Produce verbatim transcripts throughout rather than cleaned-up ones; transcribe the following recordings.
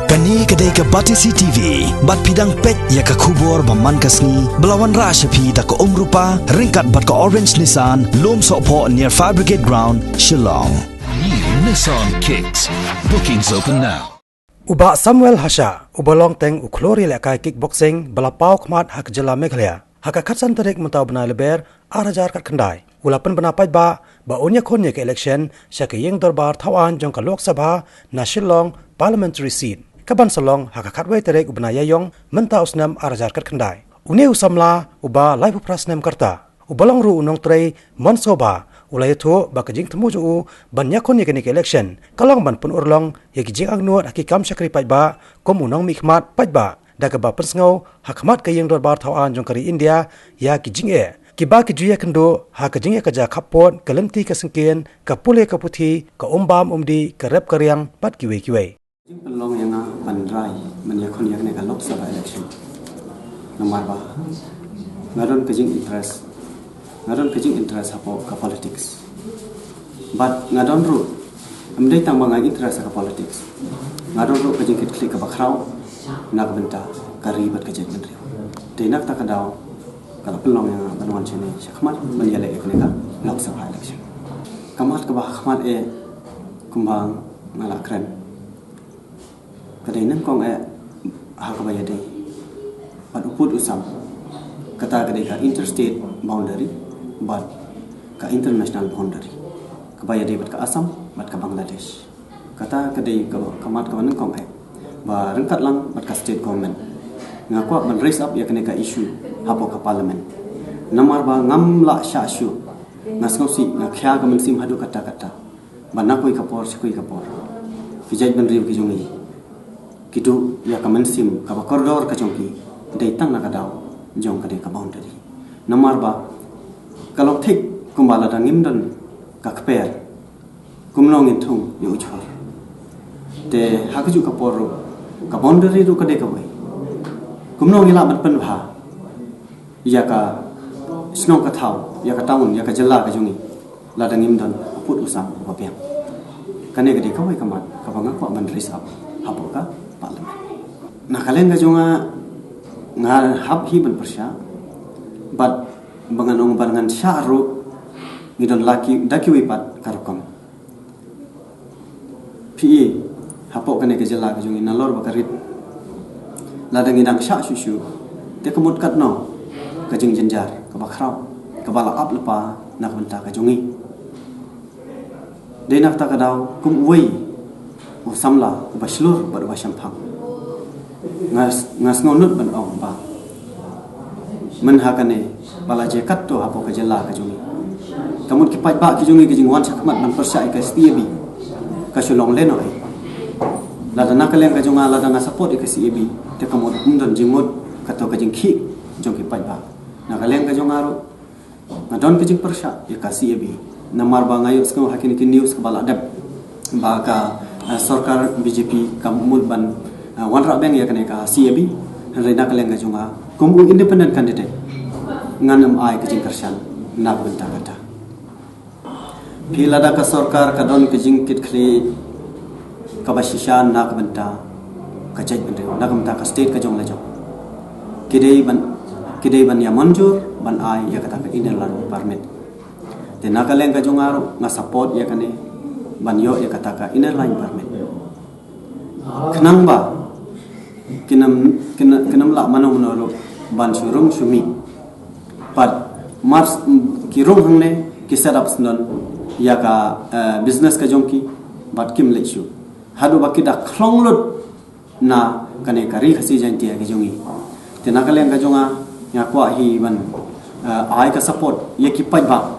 Kane ka dei ka Batesi T V, bad phi dang peit ïa ka khubor ba man ka sngi, ba la wanrah sha phi da ka Umrupa, ryngkat bad ka Orange Nissan, Lumsohphoh near Fire Brigade Ground, Shillong. New Nissan Kicks. Bookings open now. U Bah Samuel Hashah, uba long teng u khlur ïalehkai kickboxing, ba la paw khmat ha ka jylla Meghalaya ha ka khatsan tarik mynta u bnai Lber, ar hajar khatkhyndai, u la pynbna paidbah ba un ïakhun ïa ka election sha ka ïing dorbar thaw aiñ jong ka Lok Sabha na Shillong Parliamentary Seat, kaban sa long ha ka khatwei tarik u bnai Ïaïong mynta u snem ar hajar khatkhyndai. Une u samla uba laiphew phra snem ka rta, uba long ruh u nongtrei Monsoba, u la ïathuh ba ka jingthmu jong u ban ïakhun ïa kane ka election ka long ban pynurlong ïa ki jingangnud ha ki kam shakri paidbah kum u nongmihkhmat paidbah, da kaba pynsngew ha khmat ka ïing dorbar thaw aiñ jong ka ri India ïa ki jingeh kiba ki ju ïakynduh ha ka jingïakajia khappud, ka lynti ka syngkien, ka pule ka puthi, ka umbam umdih, ka rep ka riang bad kiwei kiwei. Jingpynlong ïa nga ban rai ban ïakhun ïa kane ka Lok Sabha election. Namar ba nga don ka jing interest, nga don ka jing interest hapoh ka politics. Bad nga don ruh, ym dei tang ba nga interest ha ka politics, nga don ruh ka jingkitkhlieh kaba khraw na ka bynta ka ri bad ka jaitbynriew. Dei na kata ka daw ka la pynlong ïa nga ban wan shane shakhmat ban ïaleh ïa kane ka Lok Sabha election. Ka mat kaba ha khmat eh, kumba nga la kren, ka dei nyngkong eh ha kaba ïadei bad u pud u sam. Kata ka dei ka interstate boundary bad ka international boundary kaba ïadei bad ka Assam bad ka Bangladesh. Kata ka dei ka, ka mat kaba nyngkong eh ba ryngkat lang bad ka state government. Nga kwah ban raise up ïa kane ka issue hapoh ka parliament. Namar ba ngam lah shah shuh, nga sngewsih, nga khia ka mynsiem haduh katta katta ba na kawei ka por sha kawei ka por ki jaitbynriew ki jong ngi ki duh ïa ka mynsiem kaba kordor ka jong ki, dei tang na ka daw jong kane ka boundary. Namar ba ka long thik kumba lada ngim don ka kper, kumno ngin thung ïa u jhur? Te ha kajuh ka por ruh ka boundary ruh ka dei kawei. Kumno ngi lah ban pynbha ïa ka shnong ka thaw, ïa ka town, ïa ka jylla ka jong ngi, lada ngim don u pud u sam uba biang? Kane ka dei kawei ka mat kaba nga kwah ban raise up hapoh ka parliament. Na ka liang ka jong nga, nga hap hi ban pyrshah, bad ba ngan ong ba ngan shah ruh, ngi don la ki, da kiwei pat ka rukom. Phi i, hapoh kane ka jylla ka jong ngi, nalor ba ka rit, lada ngi dang shah shuh shuh, te ka mut katno ka jingjynjar kaba khraw kaba la ap lypa na ka bynta ka jong ngi? Dei na kata ka daw, kum uwei u samla uba shlur bad uba shemphang, nga, nga sngew nud ban ong ba mynha kane ba la jia katto hapoh ka jylla ka jong ngi, ka mut ki paidbah ki jong ngi ka jingwan shakhmat ban pyrshah ïa ka C A B ka shu long lehnohei. Lada na ka liang ka jong nga, lada nga support ïa ka C A B, te ka mut ym don jingmut kato ka jingkhih jong ki paidbah. Na ka liang ka jong nga ruh, nga don ka jingpyrshah ïa ka C A B. Namar ba nga ïohsngew ha kine ki news kaba la dep ba ka, eh, sorkar B J P ka mut ban, eh, wanrah biang ïa kane ka C A B. Hynrei na ka liang ka jong nga, kum u independent candidate, ngan ym ai ka jingkyrshan na ka bynta kata. Phi, lada ka sorkar ka don ka jingkitkhlieh kaba shisha na ka bynta ka jaitbynriew, na ka bynta ka state ka jong la jong, ki dei ban, ki dei ban ïa mynjur ban ai ïa kata ka inner line permit. Te na ka liang ka jong nga ruh, nga support ïa kane, ban ïoh ïa kata ka inner line permit. Khnang ba kin ym, kin, kin ym lah mano mano ruh ban shu rung shu mih. Bad mar ki rung hangne, ki set up syndon ïa ka, eh, business ka jong ki, bad kim leit shuh haduh ba ki da khlong lut na kane ka Ri Khasi Jaiñtia ka jong ngi. Te na ka liang ka jong nga, nga kwah hi ban, eh, ai ka support ïa ki paidbah.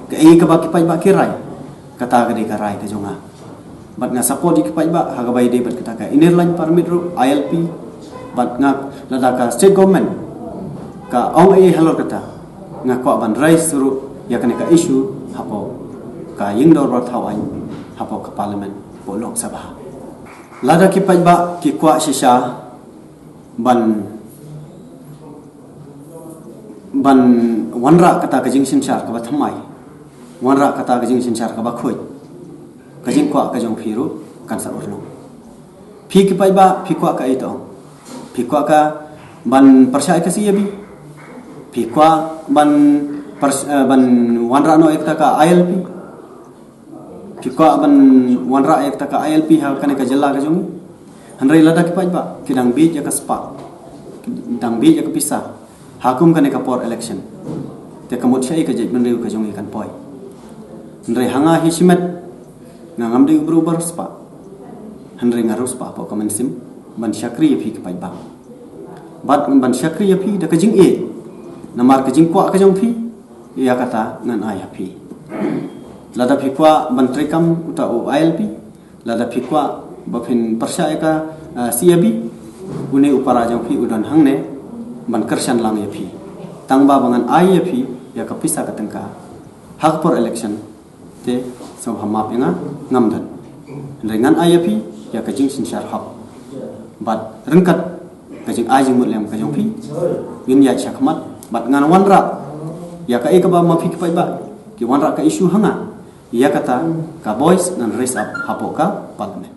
Kaei kaba ki paidbah ki rai, kata ka dei ka rai ka jong nga. Bad nga support ïa ki paidbah ha kaba ïadei bad kata ka inner line permit ruh, I L P. Bad nga, lada ka state government ka ong ei ei halor kata, nga kwah ban raise ruh ïa kane ka issue hapoh ka ïing dorbar thaw aiñ, hapoh ka parliament, hapoh Lok Sabha. Lada ki paidbah ki kwah shisha ban, ban wanrah kata ka jingsynshar kaba thymmai, wanrah kata ka jingsynshar kaba khuid, ka jingkwah ka jong phi ruh kan sa urlong. Phi ki paidbah, phi kwah ka ito. Phi kwah ka ban pyrshah ka C A B. Phi kwah ban pers- eh, ban wanrah noh ïa kata ka I L P. Phi kwah ban wanrah ïa kata ka I L P ha kane ka jylla ka jong ngi. Hynrei lada ki paidbah ki dang bit ïa ka spah, dang bit ïa ka pisa ha kum kane ka por election, te ka mut shaei ka jaitbynriew ka jong ngi kan poi. Hynrei ha nga hi shimet, nga ngam dei u briew ba riewspah. Hynrei nga riewspah hapoh ka mynsiem ban shakri ïa phi ki paidbah. Bad ban shakri ïa phi da ka jingïeit. Namar ka jingkwah ka jong phi, ïa kata ngan ai ha phi. Lada phi kwah ban treikam uta u I L P, lada phi kwah ba phin pyrshah ïa ka, ah, C A B, une u para jong phi u don hangne ban kyrshan lang ïa phi. Tang ba ba ngan ai ïa phi ïa ka pisa ka tyngka ha ka por election, te sngewbha map ïa nga, ngam don. Hynrei ngan ai ïa phi ïa ka jingsynshar hok. Bad ryngkat ka jingai jingmut lem ka jong phi, ngin ïaid shakhmat bad ngan wanrah ïa kaei kaba ma phi ki paidbah ki wanrah ka issue ha nga, ïa kata ka voice ngan raise up hapoh ka parliament.